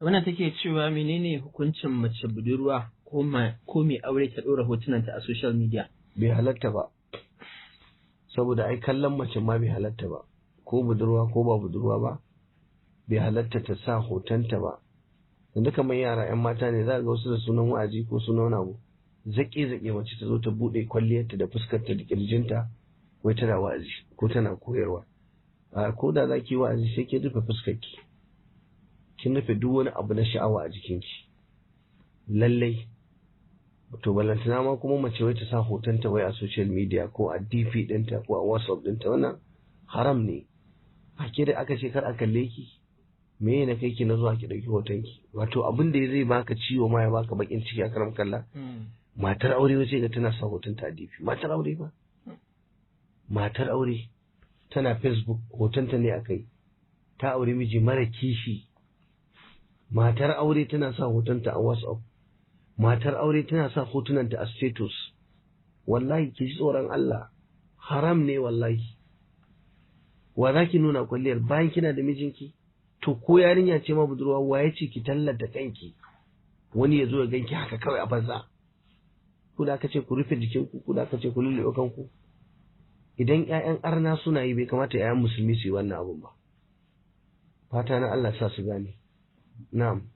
Wannan take cewa menene hukuncin mace budurwa ko mai aure ta ɗora hotunanta a social media? Bai halatta ba, saboda ai kallon mace ma bai halatta ba, ko budurwa ko ba budurwa ba, bai halatta ta sa hotonta ba. Yanzu kamar yara 'yan mata ne za ga wasu da sunan wa'azi ko sunan wani abu, zaƙe-zaƙe mace ta zo ta buɗe kwalliyarta da fuskarta da ƙirjinta, wai tana wa'azi ko tana koyarwa. A ko da za ki yi wa'azi sai ki rufe fuskarki, kin rufe duk wani abu na sha'awa a jikinki. Lallai to ballantana ma kuma mace wai ta sa hotonta wai a social media ko a DP ɗinta ko a WhatsApp ɗinta, wannan haram ne. A ke da aka ce kar a kalle ki, me na kai ki na zuwa ki ɗauki hotonki? Wato abin da zai baka ciwo ma ya baka bakin ciki a karam kalla. Matar aure wace ga tana sa hotonta a DP. Matar aure ba? Matar aure tana Facebook hotonta ne a kai. Ta aure miji mara kishi. Matar aure tana sa hotonta a WhatsApp. Matar aure tana sa hotunanta a status. Wallahi ki ji tsoron Allah, haram ne wallahi. Wa za ki nuna kwalliyar bayan kina da mijinki? To ko yarinya ce ma budurwa, wa ya ce ki tallata kanki? Wani ya zo ya ganki haka kawai a banza. Ku da aka ce ku rufe jikinku, ku da aka ce ku lulluɓe kanku. Idan 'ya'yan arna suna yi, bai kamata 'ya'yan musulmi su yi wannan abun ba. Fata na Allah sa su gane. Na'am.